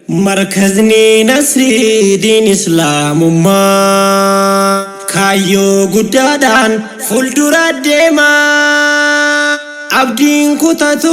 Markazni Nasrii diin Islaamummaa kaayyoo guddaadhaan fuuldura deemaa. Abdiin kutatu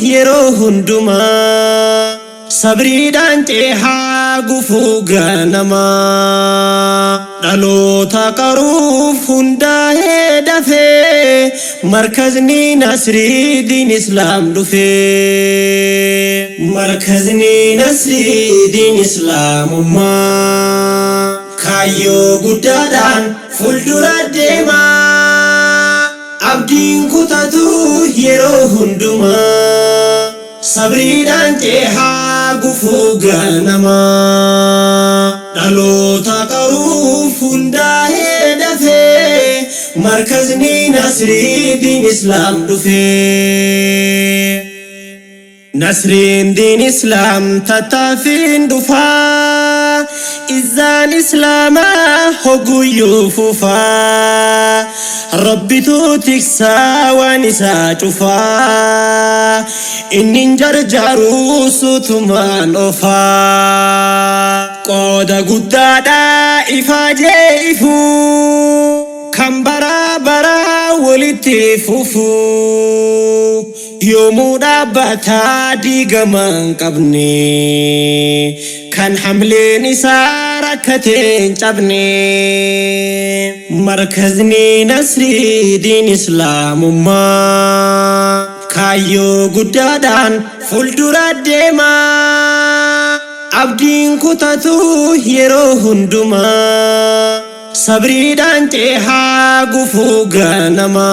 yeroo hundumaa. Sabriidhaan ceehaa gufuu ganamaa. Dhaloota qaruuf hundaa'ee dafee markazni Nasrii diin Islaam dhufee. Markazni Nasrii diin Islaamummaa kaayyoo guddaadhaan fuuldura deemaa. Abdiin kutatu yeroo hundumaa. Sabriidhaan ceehaa gufuu ganamaa. Dhaloota qaruuf hundaa'ee dafee markazni Nasrii diin Islaam dhufee. Nasriin diin Islaam tattaaffiin dhufaa. Izzaan Islaamaa hoguyyuu fufaa. Rabbitu tiksaa waan isaa cufaa. Inni hin jarjaru suutumaan ofaa. Qooda guddaadha ifaajee ifuu. Kan baraa baraa walitti fufuu. Yoomuu dhaabbataa diigama hin qabne. Kan hamleen isaa rakkatee hin cabne. Markazni Nasrii diin Islaamummaa kaayyoo guddaadhaan fuuldura deemaa. Abdiin kutatu yeroo hundumaa. Sabriidhaan ceehaa gufuu ganamaa.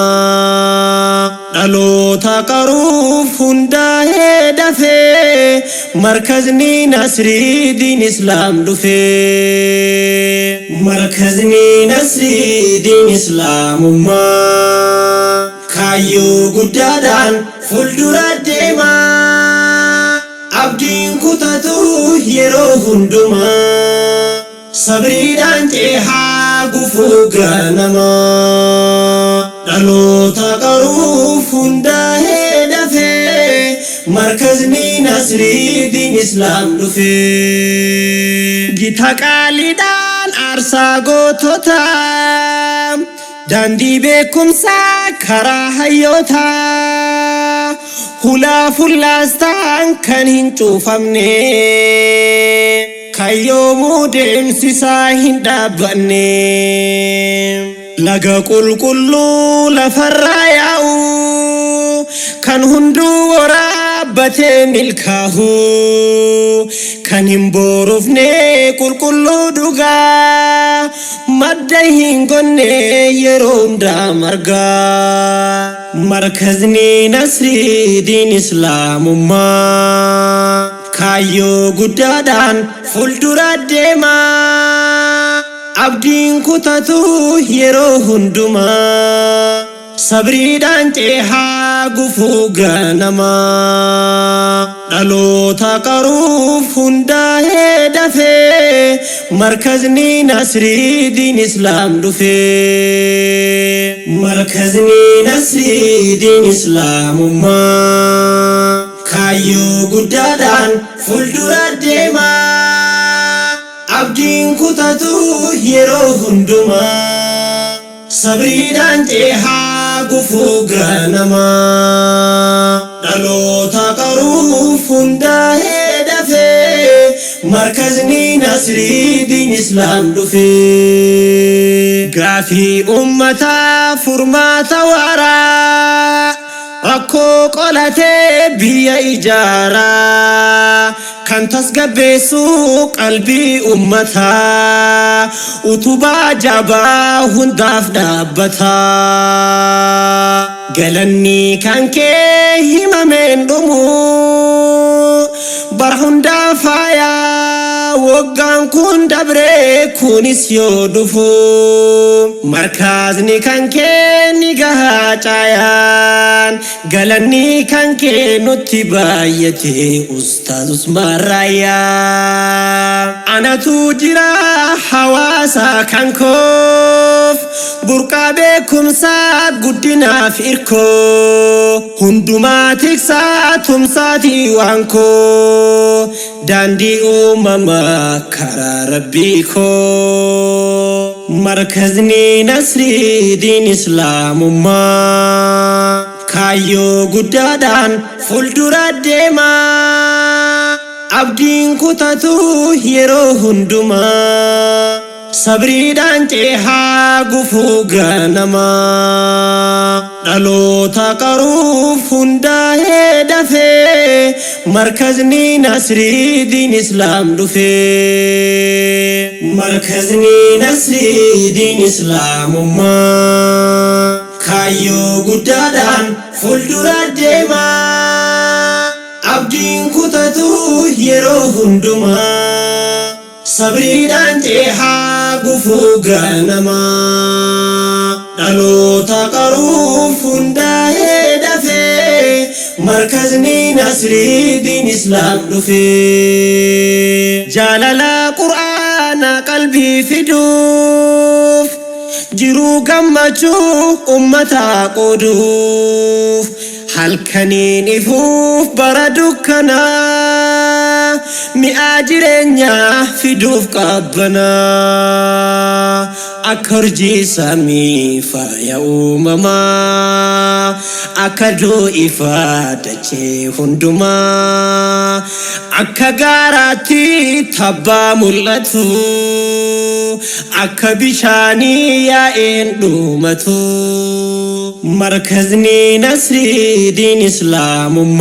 Dhaloota qaruuf hundaa'ee dafee markazni Nasrii diin Islaam dhufee. Markazni Nasrii diin Islaamummaa kaayyoo guddaadhaan fuuldura deemaa. Abdiin kutatu yeroo hundumaa. Sabriidhaan ceehaa gufuu ganamaa. Dhaloota qaruuf hundaa'ee dafee markazni Nasrii diin Islaam dhufee. Gita qaaliidhaan aarsaa goototaa. Daandii beekumsaa karaa hayyootaa. Hulaa fullaastaan kan hin cuufamne. Kan yoomuu deemsisaa hin dhaabbanne. Laga qulqulluu lafarraa yaa'u. Kan hunduu waraabbatee milkaahu. Kan hin boorofne qulqulluu dhugaa. Madda hin gonne yeroo hundaa margaa. Markazni Nasrii diin Islaamummaa kaayyoo guddaadhaan fuuldura deemaa. Abdiin kutatu yeroo hundumaa. Sabriidhaan ceehaa gufuu ganamaa. Dhaloota qaruuf hundaa'ee dafee markazni Nasrii diin Islaam dhufee. Markazni Nasrii diin Islaamummaa kaayyoo guddaadhaan fuuldura deemaa. Abdiin kutatu yeroo hundumaa. Sabriidhaan ceehaa gufuu ganamaa. Dhaloota qaruuf hundaa'ee dafee markazni Nasrii diin Islaam dhufee. Gaafii uummataa furmaata waaraa. Rakkoo qolatee biyya ijaaraa. Kan tasgabbeessu qalbii uummataa. Utubaa jabaa hundaaf dhaabbataa. Galanni kan kee himameen dhumu. Bar hundaa faayaa waggaan kun dabree kunis yoo dhufu. Markazni kan kee ni gahaa caayaan. Galanni kan kee nutti baay'ate Ustaaz Usmaan Raayyaa. Anatu jira hawaasa kan koof. Burqaa beekumsaa guddinaaf irkoo, hundumaa tiksaa tumsaatii waan koo, daandii uumamaa karaa rabbii koo. Markazni Nasrii diin Islaamummaa kaayyoo guddaadhaan fuuldura deemaa. Abdiin kutatu yeroo hundumaa, sabriidhaan ceehaa gufuu ganamaa. Dhaloota qaruuf hundaa'ee dafee, markazni Nasrii diin Islaam dhufee. Markazni Nasrii diin Islaamummaa kaayyoo guddaadhaan fuuldura deemaa. Abdiin kutatu yeroo hundumaa, sabriidhaan ceehaa gufuu ganamaa. Dhaloota qaruuf hundaa'ee dafee, markazni Nasrii diin Islaam dhufee. Jaalala Qur'aana qalbii fiduuf, jiruu gammachuu ummataa qooduuf, halkaniin ifuuf bara dukkanaa, mi'aa jireenyaa fiduuf qabbanaa. Akka urjii samii faaya uumamaa, akka aduu ifaa dachee hundumaa, akka gaaraatti tabbaa mul'atu, akka bishaanii yaa'een dhumatu. Markazni Nasrii diin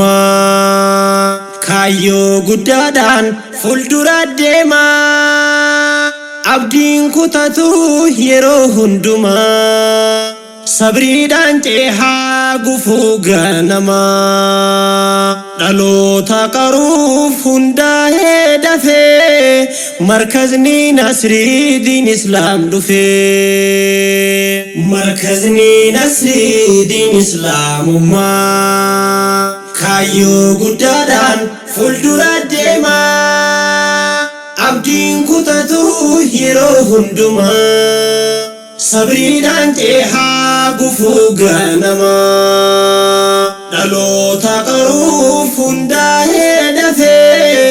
Islaamummaa kaayyoo guddaadhaan fuuldura deemaa. Abdiin kutatu yeroo hundumaa, sabriidhaan ceehaa gufuu ganamaa. Dhaloota qaruuf hundaa'ee dafee, markazni Nasrii diin Islaam dhufee. Markazni Nasrii diin Islaamummaa kaayyoo guddaadhaan fuuldura deemaa. Abdiin kutatu yeroo hundumaa, sabriidhaan ceehaa gufuu ganamaa. Dhaloota qaruuf hundaa'ee dafee,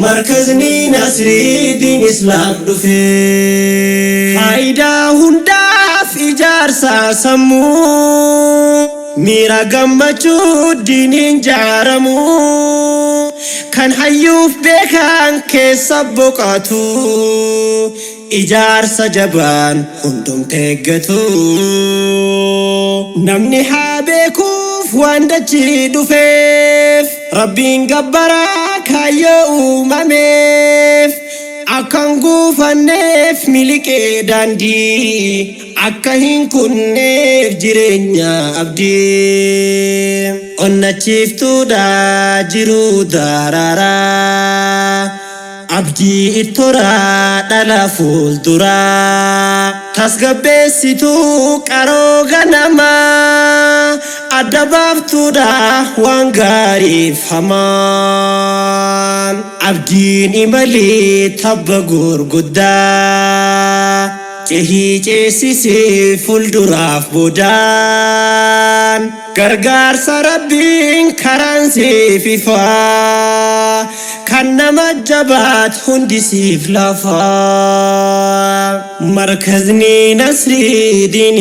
markazni Nasrii diin Islaam dhufee. Faayidaa hundaaf ijaarsa sammuu, miira gammachuu diiniin jaaramu, kan hayyuuf beekan keessa boqotu, ijaarsa jabaan hundumte eeggatu. Namni haa beekuuf waan dachii dhufeef, Rabbiin gabbaraa kaayyoo uumameef. Akkan guufanneef miliqee daandii, akka hin kunneef jireenya abdii. Onnachiiftuudha jiruu daraaraa, abdii ittoraa dhala fuulduraa, tasgabbeessituu qaroo ganamaa, adda baaftuudha waan gaariif hamaan. Abdiin imalii tabba gurguddaa, cehii ceesisee fuulduraaf boodaan. Gargaarsa Rabbiin karaan siif ifaa, kan nama jabaat hundi siif lafaa. Markazni Nasrii diin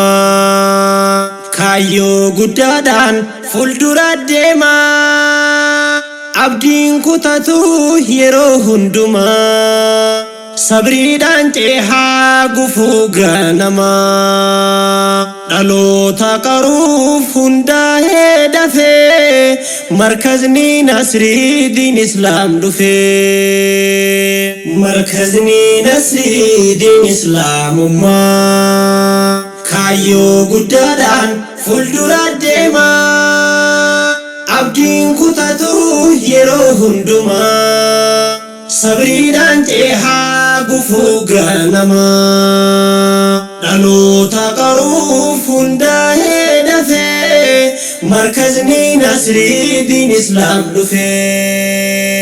Islaamummaa kaayyoo guddaadhaan fuuldura deemaa. Abdiin kutatu yeroo hundumaa, sabriidhaan ceehaa gufuu ganamaa. Dhaloota qaruuf hundaa'ee dafee, markazni Nasrii diin Islaam dhufee. Markazni Nasrii diin Islaamummaa kaayyoo guddaadhaan fuuldura deemaa. Abdiin kutatu yeroo hundumaa, sabriidhaan ceehaa gufuu ganamaa. Dhaloota qaruuf hundaa'ee dafee, markazni Nasrii diin Islaam dhufee.